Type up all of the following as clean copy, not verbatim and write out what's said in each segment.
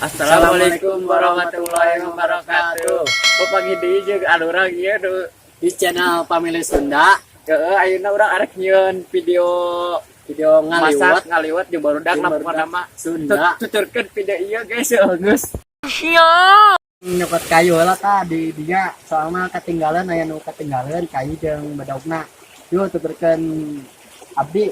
Assalamualaikum warahmatullahi wabarakatuh. Papanggih deui jeung anu urang ieu nu di channel Family Sunda. Heeh, ayeuna urang arek nyieun video video masak ngaliwet ngaliwet di barudak Jeung lah barudak pokona mah. Sunda. Tuturkeun video ieu, guys, geus. Nyokot kayu lah tah di dia, soalnya ketinggalan, aya nu ketinggalan kayu jeung bedogna. Yuk, tuturkeun abdi.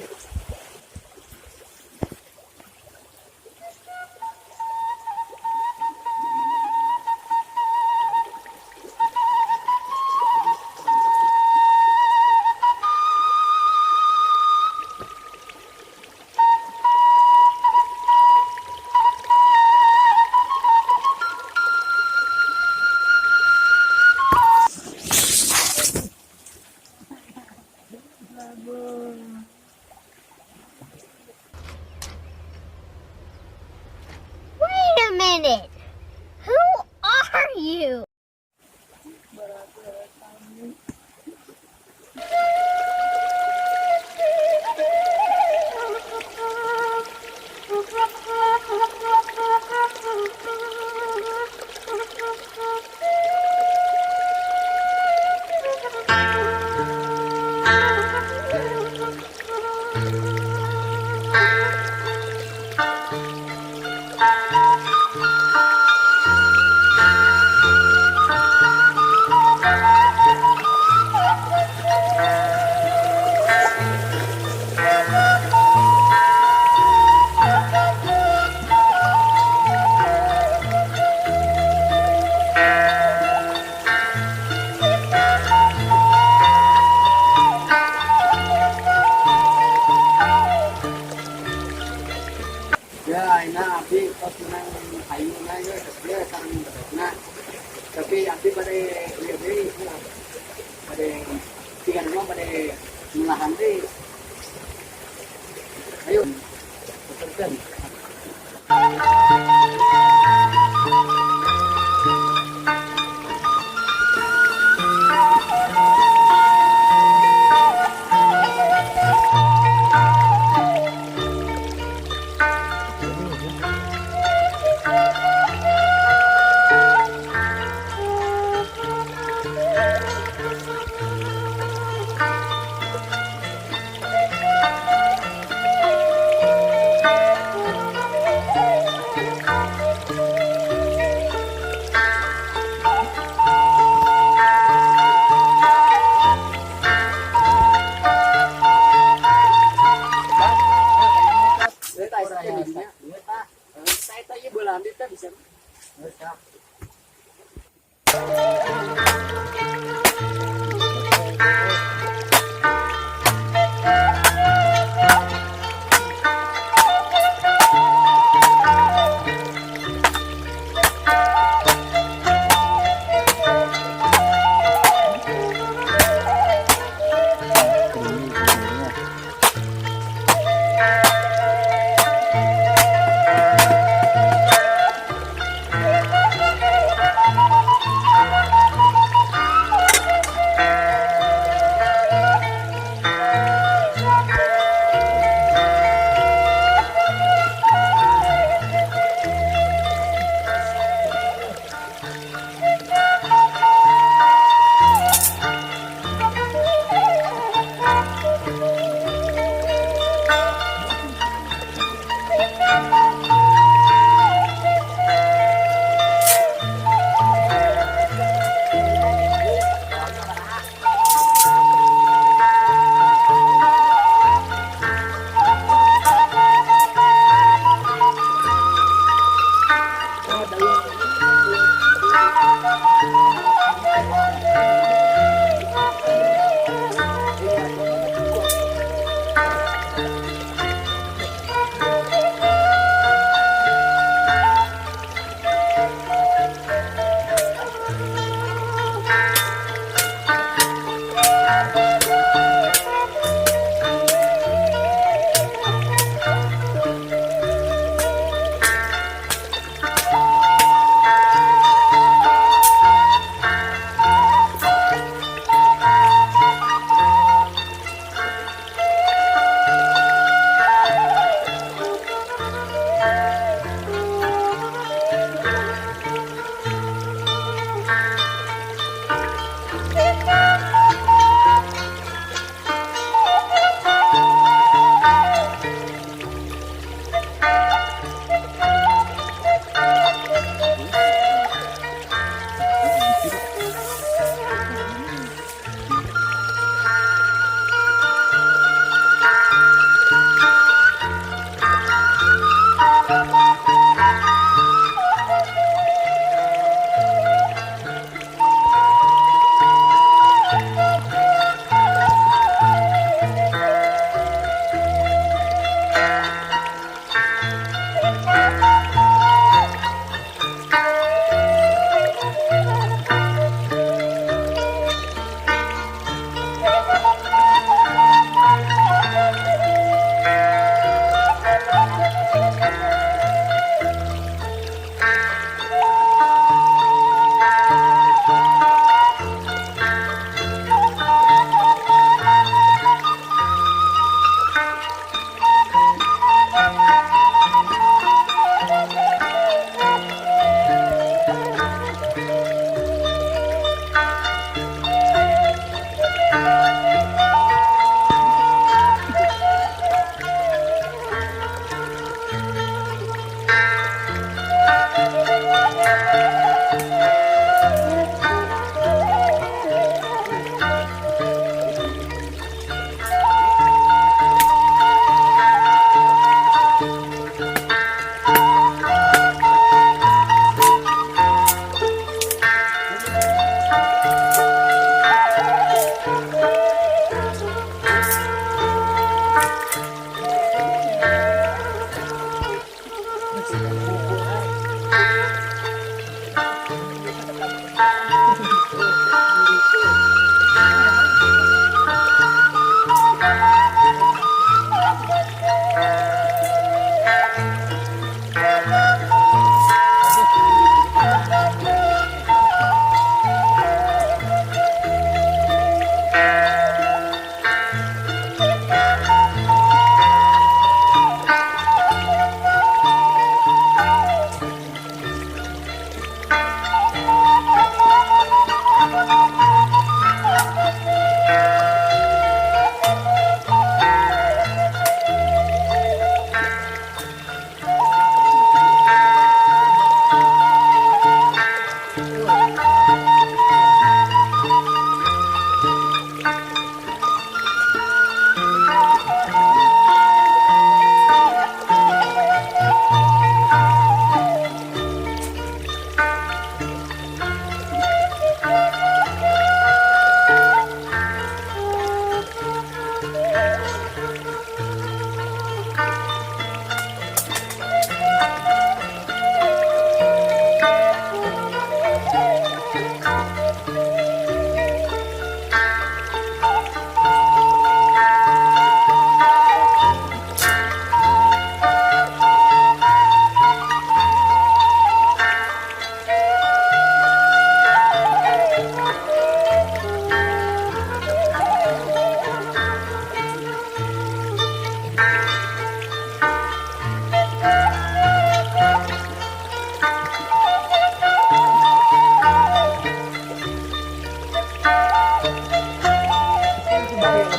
Wait a minute. Who are you? Ya, ayeuna abdi tos menang kayuna ieu geus sareng bedogna, tapi abdi bade ieu deui, bade tiga nama, bade mulahan deui. Ayo, tuturkeun. Saya tanya bola teh bisa.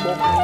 Mabok.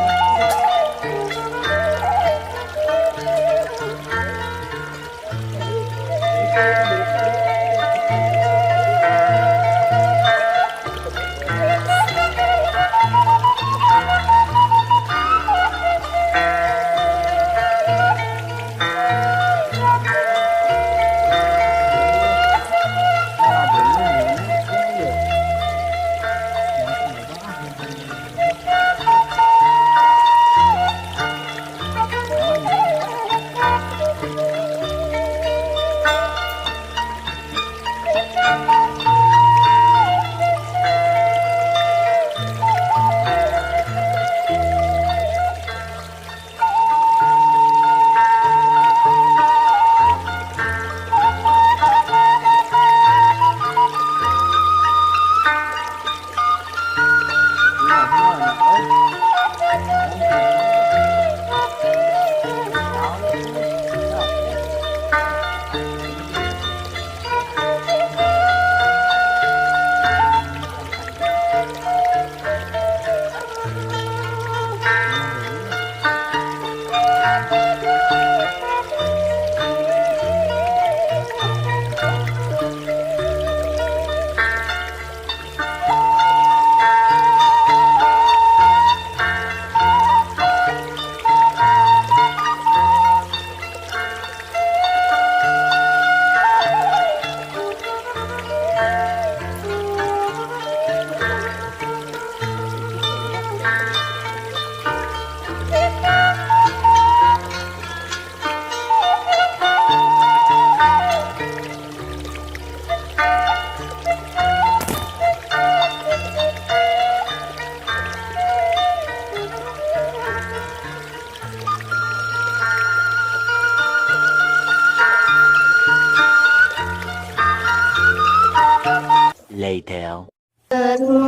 Later. Merupakan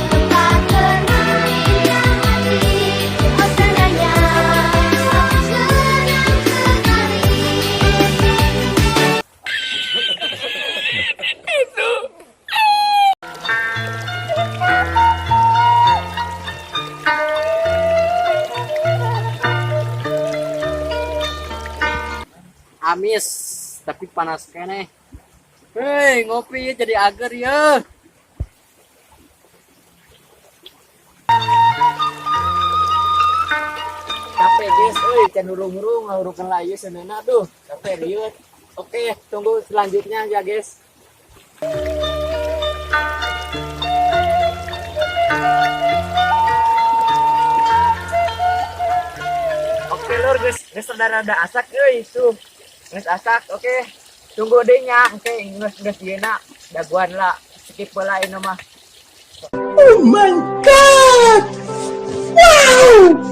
tempat bermainnya hati. Suasananya senang sekali. Amis, tapi panas keneh. Hei, ngopi ya jadi ager ya. Capek, guys, euy, can hurung-hurung ngahurukeun lah ieu seuneuhna, duh. Capek rieut. Oke, tunggu selanjutnya ya, guys. Oke, lur, guys, geus rada-rada asak euy, tuh. Geus asak, oke. Tunggu deh nya, oke, geus geus ieu na. Daguan lah, skip lah ini mah. Oh my God! Wow!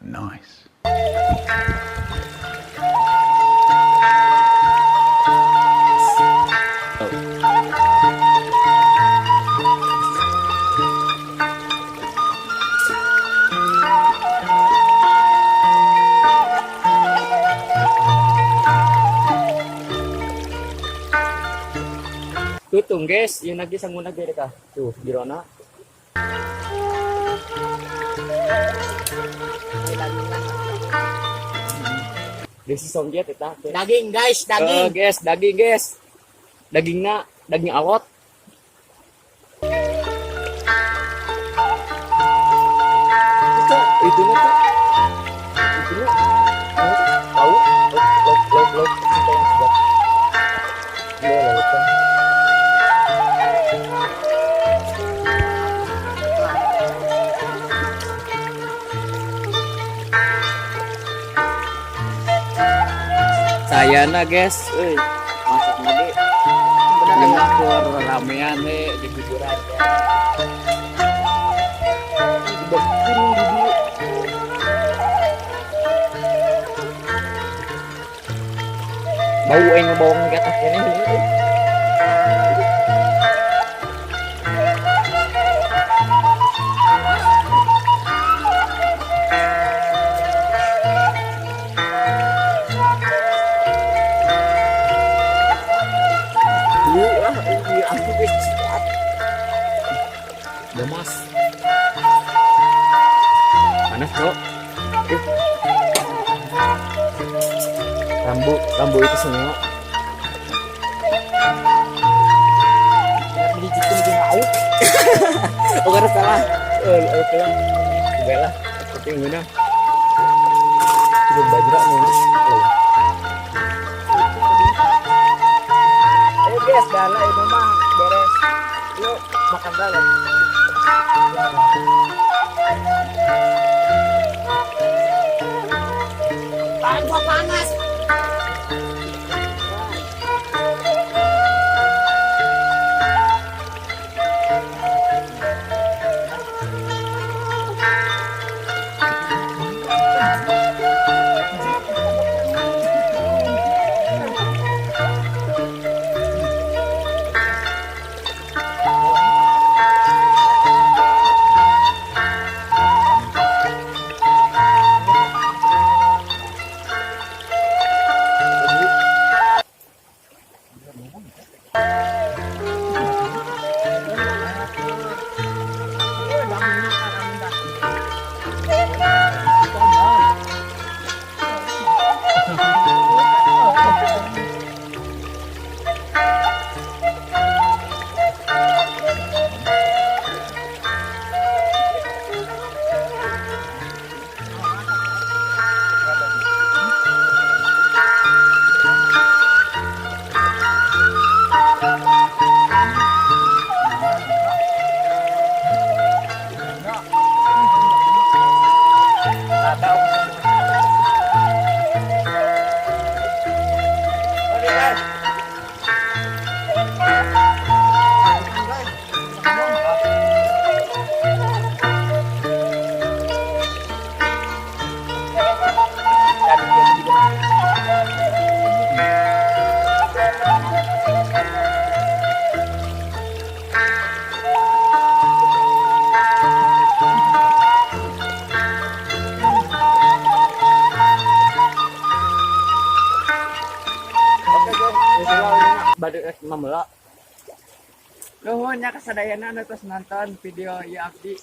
Nice. Tutung, guys, yung lagi sa muna ka. Tuh, girona. Desi somjet eta. Daging, guys, daging. Eh, guys, daging, guys. Dagingna, daging awot. Itu tuh. Itu tahu lauk lauk lauk cinta yang sejati. Iya, lautan. Sayana guys, euy, masak lagi. Bener ramean we di kuburan. Bau aing bawang ke atas ini. Lemas. Panas, bro. Rambu itu semua. Oh, karena salah. Oke lah. Coba lah. Tapi gimana? Coba bajra nih. Ayo guys, dala itu mah beres. Yuk makan dulu. Panas. Nuhun nya kasadayana anu tos nonton video ieu abdi.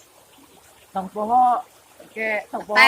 Tong poho, oke, tong poho.